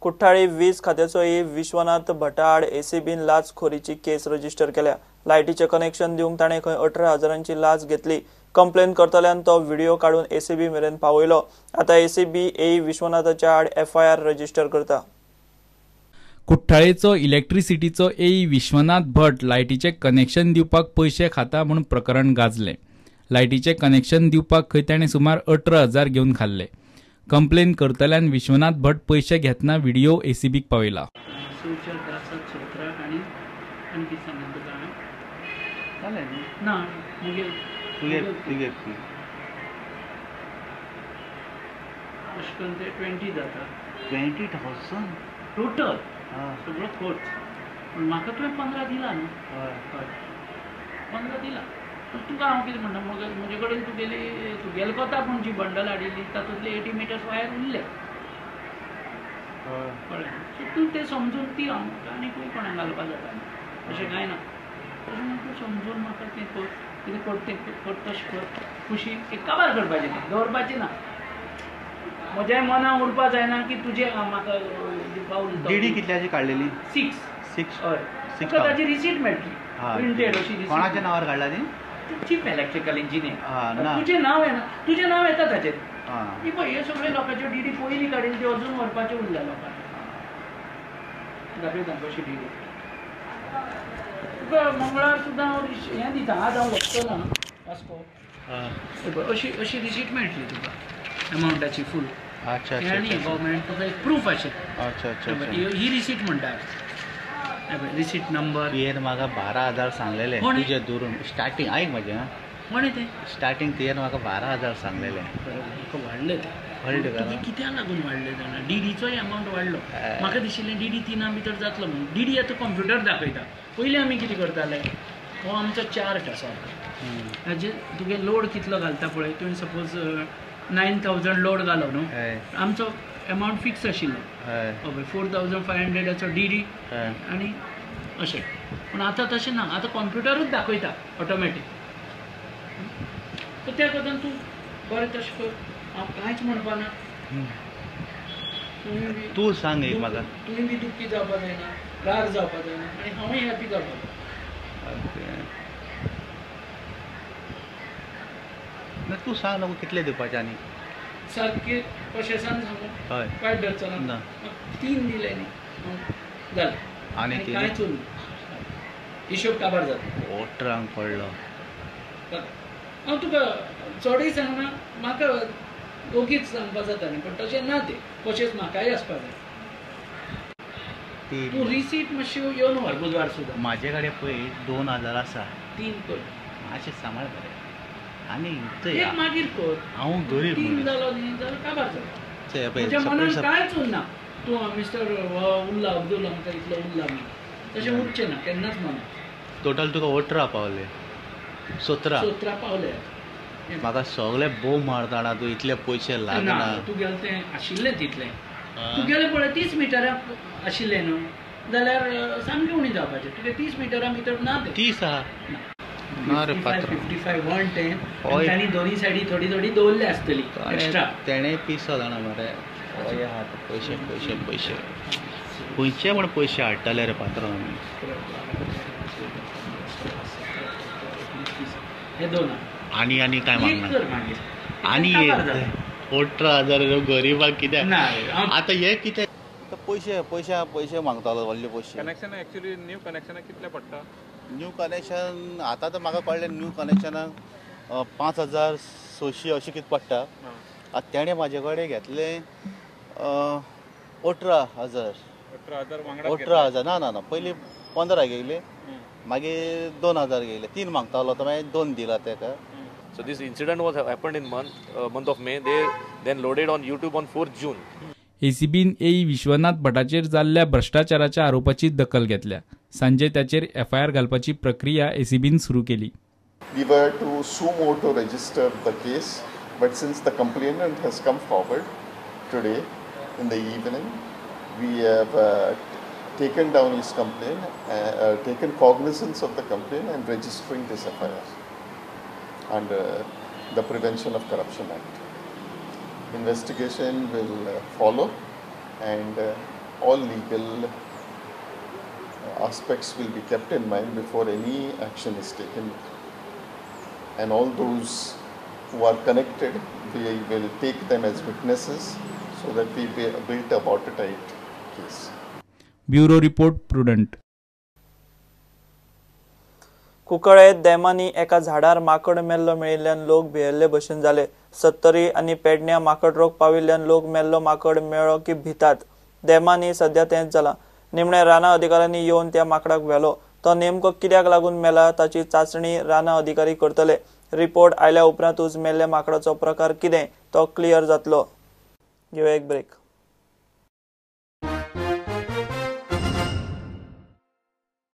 कुठ्ठाळी वीज खात्याचो ए विश्वनाथ भटा आड एसीबीन लाचखोरीची केस रजिस्टर केल्या. लायटीचें कनेक्शन दिवंक ताणें खंय 18,000 लाच घेतली. कंप्लेन करतल्यान तो व्हिडिओ काडून एसीबी मेरेन पावयलो. आतां एसीबी ए विश्वनाथाच्या आड एफआयआर रजिस्टर करता. कुठ्ठाळेचो इलेक्ट्रिसिटीचो ए विश्वनाथ भट लायटीचें कनेक्शन दिवपाक पयशे खाता म्हूण प्रकरण गाजलें. लायटीचें कनेक्शन दिवपाक खंय ताणें सुमार 18,000 घेवन खाल्ले. कंप्लेन करतल्यान विश्वनाथ भट पयशे घेतना व्हिडिओ एसीबीक पावयला. टोटल सगळो खर्च पूण म्हाका तुवें 15 दिला न्हू, 15 दिला. तुका हांव कितें म्हणटा, म्हजे कडेन तुगेली तुगेले कोता पूण जी बंडल हाडिल्ली तातूंतले 80 मिटर्स वायर उरले, कळ्ळें? सो तूं तें समजून ती आमकां आनी खंय कोणाक घालपा जाता अशें कांय ना. तशें म्हण तूं समजून म्हाका तें कर, कितें कर तें कर, तशें कर, खुशी एक काबार करपाचें तें दवरपाचें ना. म्हज्या मनाक उरपा जायना की तुजें म्हाका दिवपा उरता. डीडी कितल्याची काडलेली? 6. हय, तुका ताजी रिसीट मेळटली प्रिंटेड अशी. कोणाच्या नांवार काडला ती? Chief electrical engineer. तुजें नांव येना, तुजें नांव येता ताचेर. ही पळय हे सगळे लोकांच्यो डीडी पयलीं काडिल्ली त्यो अजून व्हरपाच्यो उरल्या लोकांक. दाखयता कशी डीडी तुका. मंगळार सुद्दां हांव हें दिता, आज हांव वचचो ना वास्को. अशी अशी रिसीट मेळटली तुका अमावंटाची फूल. आनी गव्हर्मेंट तुका एक प्रूफ अशें. ही रिसीट म्हणटा, रिसीट नंबर. तुवें म्हाका 12,000 सांगलेले तुजे धरून स्टार्टींग. आयक म्हजें, कोणें तें स्टार्टींग तुवें म्हाका 12,000 सांगलेले. म्हाका वाडलें तें, वाडलें कित्याक लागून वाडलें जाणा? डीडीचोय अमावंट वाडलो. म्हाका दिशिल्लें डीडी 3 भितर जातलो म्हणून. डीडी आतां कंप्युटर दाखयता. पयलीं आमी कितें करताले, हो आमचो चार्ट आसा, हाजेर तुगे लोड कितलो घालता पळय. तुवें सपोज 9,000 लोड घालो न्हू, आमचो अमावंट फिक्स आशिल्लो हय 4,500 डीडी आनी अशें. पूण आतां तशें ना, आतां कंप्युटरूच दाखयता ऑटोमॅटीक. सो त्या खातीर तूं बरें तशें कर, हांव कांयच म्हणपा ना. तूं सांग एक म्हाका, तुवें बी दुख्खी जावपा जायना, राग जावपा जायना, आनी हांवूय हॅपी जावपा जाय. ना तूं सांग नको कितले दिवपाचे आनी सारकें कशेसान सांगू, वायट धरचो ना. 3 दिले न्ही जालें, आनी कांयच उरना, हिशोब काबार जाता. ओट्रांक पडलो. हांव तुका चडूय सांगना, म्हाका ओगीच सांगपा जाता न्ही, पूण तशें ना तें कशेंच म्हाकाय आसपा जाय. तूं रिसीट मातशी येवन व्हर बुधवार सुद्दां. म्हाजे कडेन पळय 2,000 आसा, 3 कर, मातशें सांबाळ बरें. आनी एक मागीर कर, हांव गरीब 3 जालो न्ही जाल्यार काबार जालो. म्हज्या मनान कांयच उरना. तूं मिस्टर उरला अब्दुल आमकां इतलो उरला म्हणून तशें उरचें ना केन्नाच मनान. टोटल तुका 18 पावले, 17 पावले. म्हाका सगळे बोव मारता तूं, इतले पयशे लागना. तुगेलें तें आशिल्लें तितलें तुगेलें पळय 30 मिटरां आशिल्लें न्हू जाल्यार सामकें उणें जावपाचें. तुगें 30 मिटरां भितर ना तें. 30 आहा ना रे पात्र. 55 110 तांणी दोनी सायडी थोडी थोडी दवरले आसतली एक्स्ट्रा. तेणें पिसो जाणा मरे. हय आहा पयशे पयशे पयशे खंयचे म्हण पयशे हाडटाले रे पात्रांव आमी. हे दोन आनी आनी काय मागना आनी 18,000 गरिबाक कित्याक आतां हे कितें पयशे पयशे पयशे मागतालो व्हडले पयशे. कनेक्शन एक्चुअली न्यू कनेक्शनाक कितले पडटा? न्यू कनेक्शन आतां तर म्हाका कळ्ळें न्यू कनेक्शनाक 5,600 अशें कितें पडटा. आतां तेणें म्हाजे कडेन घेतलें 18,000. 18,000 ना ना ना, पयलीं 15 घेयले, मागीर 2,000 घेयले, 3 मागतालो तो मागीर 2 दिला तेका. So this incident was happened in month of May. They then loaded on YouTube on 4th June. एसीबीन ए विश्वनाथ भटाचेर जाल्ल्या भ्रश्टाचाराच्या आरोपाची दखल घेतल्या. सांजे ताचेर एफआयआर घालपाची प्रक्रिया एसीबीन सुरू केली. We were to suo motu register the case, but since the complainant has come forward today in the evening, we have taken down his complaint, taken cognizance of the complaint and registering this FIR under the Prevention of Corruption Act. Investigation will follow and All legal aspects will be kept in mind before any action is taken, and all those who are connected, we will take them as witnesses so that we build a watertight case. Bureau report, Prudent. Cuncolim देमांनी एका झाडार माकड मेल्लो मेळिल्ल्यान लोक भियेल्ले भशेन जाले. सत्तरी आनी पेडण्या माकड रोग पाविल्ल्यान लोक मेल्लो माकड मेळ्ळो की भितात. देमांनी सद्या तेंच जालां. निमणे रानां अधिकाऱ्यांनी येवन त्या माकडाक व्हेलो. तो नेमको कित्याक लागून मेला ताची चांचणी रानां अधिकारी करतले. रिपोर्ट आयल्या उपरांतूच मेल्ल्या माकडाचो प्रकार कितें तो क्लियर जातलो. घेवया एक ब्रेक.